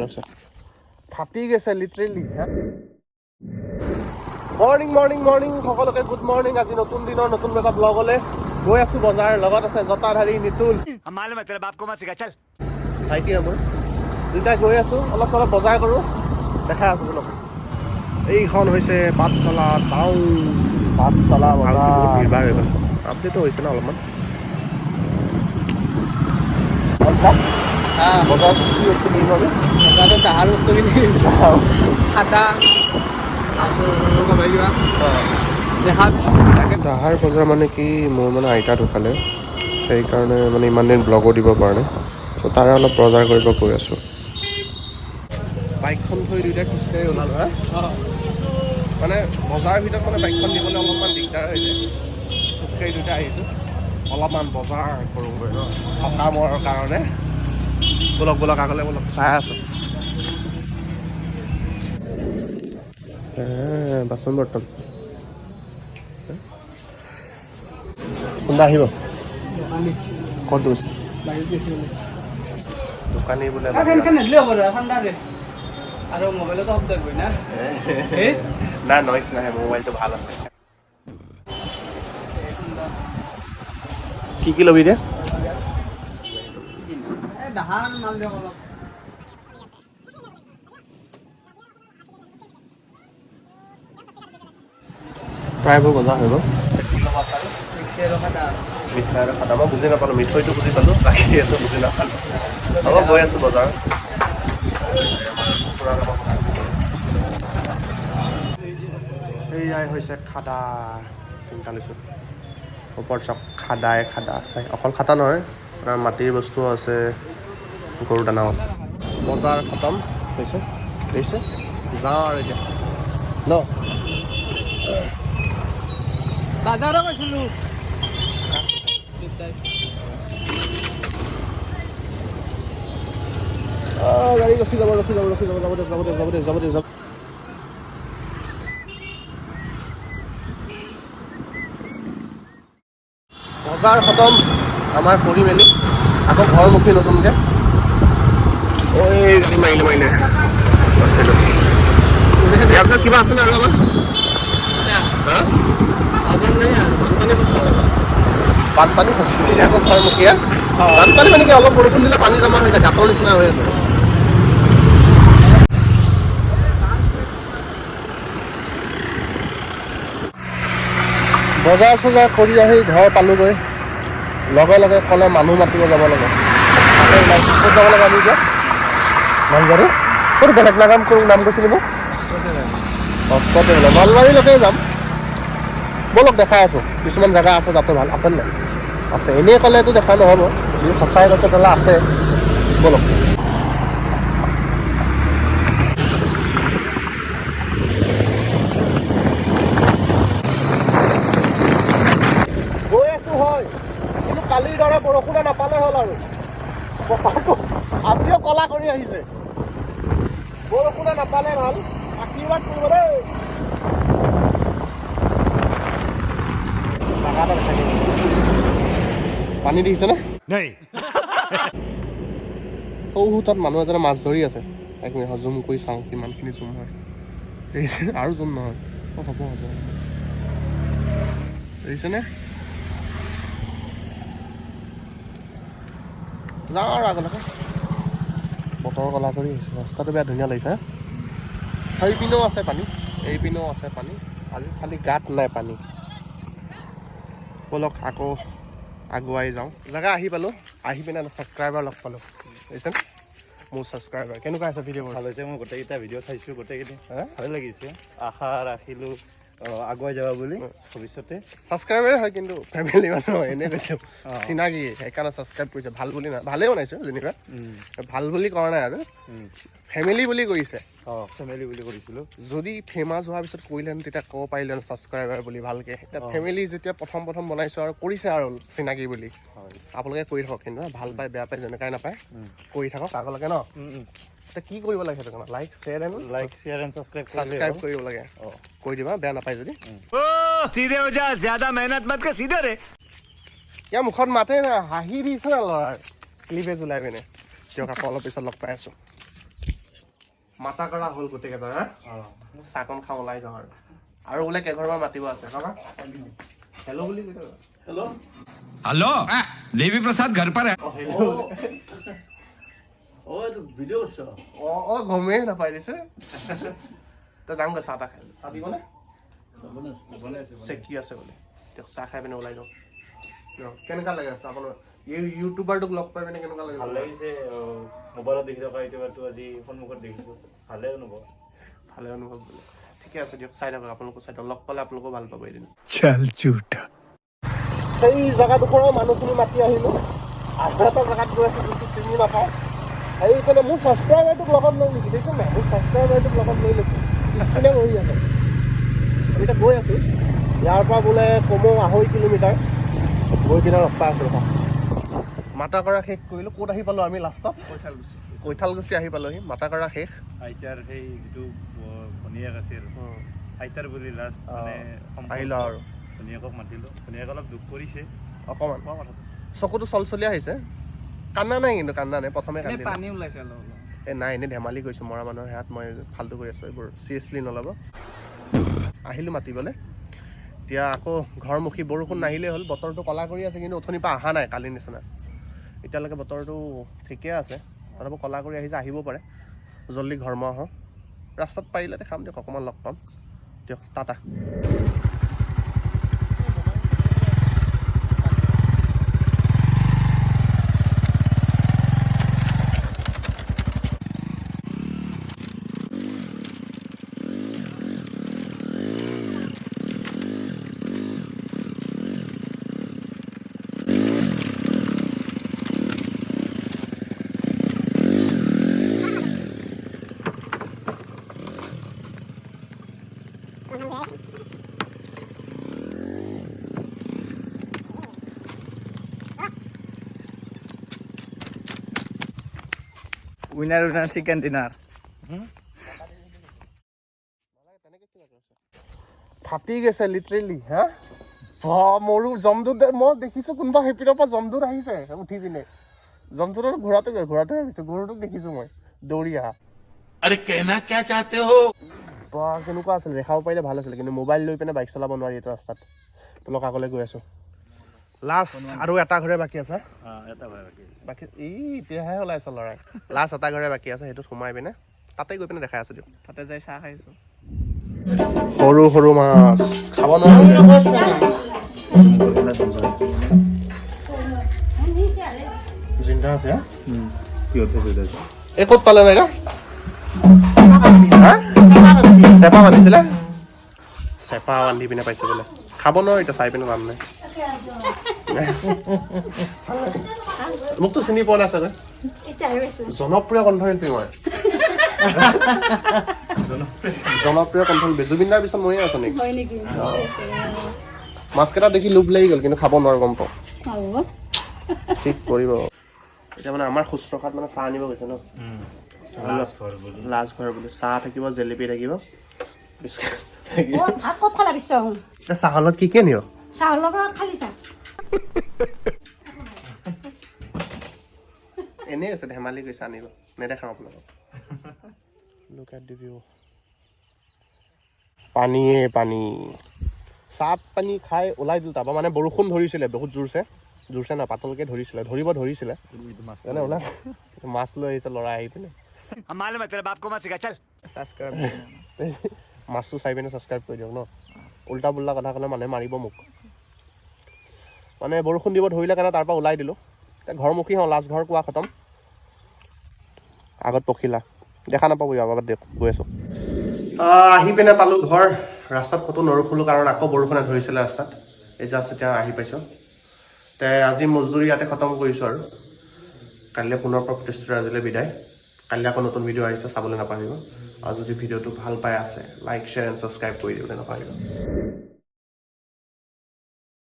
আছে, ফাটি গৈছে লিটাৰেলি। মৰ্ণিং মৰ্ণিং মৰ্ণিং সকলোকে, গুড মৰ্ণিং। আজি নতুন দিনৰ নতুন এটা ব্লগলৈ গৈ আছো বজাৰ। লগত আছে জতাধাৰী নিতুল। मालूम है तेरे बाप को मत सिखा, चल। ভাইটি হয় মোৰ। দুইটাই গৈ আছো, অলপ চলপ বজাৰ কৰোঁ, দেখাই আছো বোলক। এইখন হৈছে পাঠশালা টাউন, পাঠশালা বজাৰ। ভিৰ ভাৰ হৈ গ'ল। আপডেটো হৈছে ন অলপমান। বজাৰত কি বস্তু কিনিব আমি? বজাৰত দাহাৰ বস্তু কিনিম, খাতা আৰু কিবা দেখা। দাহাৰ বজাৰ মানে কি, মোৰ মানে আইতা ঢুকালে, সেইকাৰণে মানে ইমান দিন ব্লগো দিব পৰা নাই। চ' তাৰে অলপ বজাৰ কৰিব গৈ আছোঁ। বাইকখন থৈ দুইটাই খোজকাঢ়ি ওলালো। হা, মানে বজাৰৰ ভিতৰত মানে বাইকখন দিবলৈ অলপমান দিগদাৰ হৈ যায়। খোজকাঢ়ি দুইটা আহিছোঁ, অলপমান বজাৰ কৰোঁগৈ ন সকামৰ কাৰণে। ব'লক ব'লক, আগলৈ ব'লক, চাই আছোঁ। বাচন বৰ্তন। কোনোবা আহিব? ক'ত গৈছে দোকানী বোলে? ফেনখন নিদিলে হ'ব দে, ঠাণ্ডা দে। আৰু মোবাইলতো শব্দ আহিবই না। এই না, নইজ নাহে, মোবাইলটো ভাল আছে। কি কি ল'বি দে? এই দাহাৰ মাল দিয়ক অলপ। প্ৰায়বোৰ বজাৰ হৈ গ'ল। মিঠৈ আৰু খাতা। মিঠাই আৰু খাতা মই বুজি নাপালোঁ। মিঠৈটো বুজি পালোঁ, বাকী এইটো বুজি নাপালোঁ। হ'ব, গৈ আছোঁ বজাৰত। এইয়াই হৈছে খাদা। তিনিটা লৈছোঁ। ওপৰত চাওক, খাদাই খাদা। এই অকল খাতা নহয়, আপোনাৰ মাটিৰ বস্তুও আছে, গৰু দানাও আছে। বজাৰ খতম হৈছে, দেখিছে। যাওঁ আৰু এতিয়া ন। বাজাৰো গৈছিলোঁ। গাড়ী ৰখি যাব, ৰখি যাব, ৰখি যাব, যাব দিয়ক, যাব দিয়ক, যাব দিয়ক, যাব দিয়ক, যাব। বজাৰ খতম আমাৰ কৰি মেলি আকৌ ঘৰমুখী নতুনকৈ। ঐ, গাড়ী মাৰিলে মাৰিলে, আছিলোঁ। ইয়াৰ পিছত কিবা আছেনে আৰু আমাৰ? হা? বাজাৰ নাই আৰু, বানপানী বস্তু। বানপানী ফচি গৈছে আকৌ ঘৰমুখীয়া। বানপানী মানে কি, অলপ বৰষুণ দিলে পানী জমা হৈ যায়, গাঁতৰ নিচিনা হৈ আছে। বজাৰ চজাৰ কৰি আহি ঘৰ পালোগৈ। লগে লগে ক'লে মানুহ মাতিব যাব লাগে। তাকে ওলাইছোঁ। ক'ত যাব লাগে আমি এতিয়া? নলবাৰী। ক'ত বেলেগ নাম নাম কৈছিলি মোক? ওচৰতে বোলে, নলবাৰীলৈকে যাম। ব'লক, দেখাই আছোঁ। কিছুমান জেগা আছে তাতে ভাল আছে নাই আছে। এনেই ক'লেতো দেখা নহ'ব, যদি সঁচাই কৈছে তেতিয়াহ'লে আছে। ব'লক। গৈ আছোঁ হয়, কিন্তু কালিৰ দৰে বৰষুণে নাপালে হ'ল আৰু। বতৰটো আজিও ক'লা কৰি আহিছে। বৰষুণে নাপালে ভাল, আশীৰ্বাদ কৰিব দেই। জাগা এটা দেখাই দিম। পানী দেখিছেনে? नहीं। সৌ তাত মানুহ এজনে মাছ ধৰি আছে। এক মিনিট, জুম কৰি চাওঁ কিমানখিনি জুম হয়। দেখিছে? আৰু জুম নহয়। অঁ, হ'ব হ'ব হ'ব। দেখিছেনে? যাওঁ আৰু আগলৈকে। বতৰ ক'লা কৰি আহিছে, ৰাস্তাটো বেয়া ধুনীয়া লাগিছে। সেইপিনেও আছে পানী, এইপিনেও আছে পানী, আজি খালি গাঁত নাই পানী। ব'লক, আকৌ আগুৱাই যাওঁ। জেগা আহি পালোঁ, আহি পিনে ছাবস্ক্ৰাইবাৰ লগ পালোঁ। দেখিছেনে মোৰ ছাবস্ক্ৰাইবাৰ? কেনেকুৱা আছে ভিডিঅ'বোৰ? ভাল হৈছে। মই গোটেইকেইটা ভিডিঅ' চাইছোঁ, গোটেইকেইটা হা? ভাল লাগিছে। আশা ৰাখিলোঁ আগুৱাই যাবা বুলি ভৱিষ্যতে। ছাবস্ক্ৰাইবাৰে হয়, কিন্তু ফেমিলি মানুহ নহয়, এনেই কৈছোঁ। চিনাকি, সেইকাৰণে ছাবস্ক্ৰাইব কৰিছে। ভাল বুলি নহয়, ভালেই বনাইছোঁ যেনিবা, ভাল বুলি কৰা নাই আৰু, ফেমিলি বুলি কৰিছে। অঁ, ফেমিলি বুলি কৰিছিলোঁ। যদি ফেমাছ হোৱাৰ পিছত কৰিলেহেঁতেন, তেতিয়া ক'ব পাৰিলেহেঁতেন ছাবস্ক্ৰাইবাৰ বুলি ভালকে। এতিয়া ফেমিলি যেতিয়া প্ৰথম প্ৰথম বনাইছোঁ আৰু কৰিছে আৰু চিনাকি বুলি। আপোনালোকে কৰি থাকক কিন্তু হা, ভাল পায় বেয়া পায় যেনেকাই নাপায় কৰি থাকক আগলৈকে ন। এতিয়া কি কৰিব লাগে সেইটো কাৰণে like share and like, share and subscribe. Subscribe কৰিব লাগে। কৰি দিবা, বেয়া নাপায় যদি। सीधे हो जा, ज्यादा मेहनत मत कर, सीधे रे। ইয়াৰ মুখত মাতে না, হাঁহি দিছে না ল'ৰাৰ ক্লিপেজ ওলাই পিনে। দিয়ক, আকৌ অলপ পিছত লগ পাই আছোঁ। মাতা কৰা হ'ল গোটেইকেইটা। হা, চাহকণ খাওঁ, ওলাই যাওঁ আৰু। আৰু বোলে কেইঘৰমান মাতিব আছে। কাকা, হেল্ল' বুলি কৈ দিয়ক। হেল্ল'। हेलो, देवी प्रसाद घर पर है। অঁ, হেল্ল'। অ, এইটো ভিডিঅ' কৰিছ? অঁ, গমেই নাপাই দিছে। তই যামগৈ চাহ তাহ খাই। চাহ দিবনে? চেকি আছে বোলে। দিয়ক, চাহ খাই পিনে ওলাই যাওঁ। দিয়ক, কেনেকুৱা লাগে আছে আপোনাৰ এই ইউটিউবাৰটোক লগ পাই পিনে? কেনেকুৱা লাগে? ভাল লাগিছে। মোবাইলত দেখি থকা ইউটিউবাৰটো আজি সন্মুখত দেখিছোঁ, ভালে অনুভৱ। ভালে অনুভৱ বোলে। ঠিকে আছে দিয়ক, চাই থাকক। আপোনালোকো চাই থাকক। লগ পালে আপোনালোকো ভাল পাব এদিন। चल झूठा। সেই জেগাডোখৰৰ মানুহখিনি মাতি আহিলোঁ। আৰু এটা জেগাত গৈ আছোঁ, যোনটো চিনি নাপাওঁ। সেইফালে মোৰ ছাবস্ক্ৰাইবাৰটোক লগত লৈ লৈছোঁ। দেখিছোঁ নাই, মোৰ ছাবস্ক্ৰাইবাৰটোক লগত লৈ লৈছোঁ। পিছপিনে বহি আছে। আমি এতিয়া গৈ আছোঁ। ইয়াৰ পৰা বোলে কমেও 2.5 কিলোমিটাৰ। গৈ পিনে লগ পাই আছোঁ। ৰখা, মাতা কৰা শেষ কৰিলোঁ। ক'ত আহি পালোঁ আমি লাষ্টত? কৈঠালকুছি। কৈঠালকুছি আহি পালোহি। মাতা কৰা শেষ। আইতাৰ সেই যিটো ভনীয়েক আছিল, আইতাৰ বুলি লাষ্ট মানে সম্পৰ্ক। আহিলোঁ আৰু। ভনীয়েকক মাতিলোঁ। ভনীয়েক অলপ দুখ কৰিছে। অকণমান। কোৱা কথাটো। চকুটো চলচলীয়া হৈছে। কান্দা নাই কিন্তু, কান্দা নাই। প্ৰথমে কান্দিলে। পানী ওলাইছে অলপ অলপ। এই নাই, এনেই ধেমালি কৰিছোঁ। মৰা মানুহৰ সেয়াত মই ফাল্টু কৰি আছোঁ। এইবোৰ চিৰিয়াছলি নল'ব। আহিলোঁ মাতিবলৈ। এতিয়া আকৌ ঘৰমুখী। বৰষুণ নাহিলেই হ'ল। বতৰটো ক'লা কৰি আছে, কিন্তু অথনিৰ পৰা অহা নাই কালিৰ নিচিনা। এতিয়ালৈকে বতৰটো ঠিকে আছে। তথাপিও ক'লা কৰি আহিছে, আহিব পাৰে। জল্দি ঘৰমুৱা হওঁ। ৰাস্তাত পাৰিলে দেখাম দিয়ক, অকণমান লগ পাম দিয়ক। Tata. Winner, winner chicken dinner. ফাটি গৈছে লিটাৰেলি। হা, মোৰো জমদূত মই দেখিছোঁ। কোনোবা সেইপিনৰ পৰা জমদূত আহিছে উঠি পিনে। জমদূতৰ ঘোঁৰাটোৱে আহিছে। গৰুটোক দেখিছোঁ মই দৌৰি অহা। अरे, कहना क्या चाहते हो? বা, কেনেকুৱা আছিল দেখাব পাৰিলে ভাল আছিলে, কিন্তু মোবাইল লৈ পিনে বাইক চলাব নোৱাৰি এইটো ৰাস্তাত। তোলক আগলৈ গৈ আছোঁ। লাষ্ট আৰু এটা ঘৰে বাকী আছে। এটা ঘৰে বাকী আছে। বাকী এই এতিয়াহে ওলাইছে ল'ৰাই। লাষ্ট এটা ঘৰে বাকী আছে, সেইটোত সোমাই পিনে তাতে গৈ পিনে দেখাই আছোঁ দিয়ক। তাতে যাই চাহ খাইছোঁ। সৰু সৰু মাছ খাব নোৱাৰো। জিন্দা আছে, হা? কিহত খাইছো? এই ক'ত পালে নাই? হা, চেপা বান্ধিছিলে। চেপা বান্ধি পিনে পাইছে বোলে। খাব নোৱাৰো এতিয়া, চাই পিনে লাভ নাই। মোকতো চিনি পোৱা নাই চাগৈ। জনপ্ৰিয় কণ্ঠশিল্পী মই, জনপ্ৰিয় কণ্ঠশিল্পী। জুবিনদাৰ পিছত ময়ে আছো নেকি? মাছকেইটা দেখি লোভ লাগি গ'ল, কিন্তু খাব নোৱাৰো, গম পাওঁ। ঠিক কৰিব। এতিয়া মানে আমাৰ শুশ্ৰূষাত মানে চাহ আনিব গৈছে ন? লাষ্ট ঘৰ বুলি। লাষ্ট ঘৰ বুলি চাহ থাকিব, জেলেপি থাকিব, বিস্কুট থাকিব। ভাত ক'ত খালা পিছ? এতিয়া চাহৰ লগত কি কি আনিব? চাহৰ লগত খালি চাহ। এনেই কৈছে, ধেমালি কৈছে। আনিব, নেদেখাওঁ আপোনালোকক। Look at the view. পানীয়ে পানী। চাহ পানী খাই ওলাই দিলোঁ তাৰপৰা। মানে বৰষুণ ধৰিছিলে বহুত জোৰছে। জোৰছে নহয়, পাতলকৈ ধৰিছিলে, ধৰিব ধৰিছিলে। এনে ওলাই মাছ লৈ আহিছে ল'ৰা আহি পিনে। हम मालूम है, तेरे बाप को मत सिखा, चल। ছাবস্ক্ৰাইব। মাছটো চাই পিনে ছাবস্ক্ৰাইব কৰি দিয়ক ন। উল্টা পুল্টা কথা ক'লে মানুহে মাৰিব মোক। মানে বৰষুণ দিব ধৰিলে কাৰণে তাৰ পৰা ওলাই দিলোঁ। এতিয়া ঘৰমুখী হওঁ। লাষ্ট ঘৰ কোৱা খতম। আগত পখিলা দেখা নাপাব। ইয়াৰ দিয়ক, গৈ আছোঁ। আহি পিনে পালোঁ ঘৰ। ৰাস্তাত ক'তো নৰখিলোঁ, কাৰণ আকৌ বৰষুণে ধৰিছিলে ৰাস্তাত। এই জাষ্ট এতিয়া আহি পাইছোঁ। তে আজি মজদুৰি ইয়াতে খতম কৰিছোঁ আৰু কাইলৈ পুনৰ পৰা প্ৰতিশ্ৰুতি। আজিলৈ বিদায়। কাইলৈ আকৌ নতুন ভিডিঅ' আহিছে, চাবলৈ নাপাহৰিব। আৰু যদি ভিডিঅ'টো ভাল পাই আছে, লাইক, শ্বেয়াৰ এণ্ড ছাবস্ক্ৰাইব কৰি দিবলৈ নাপাহৰিব।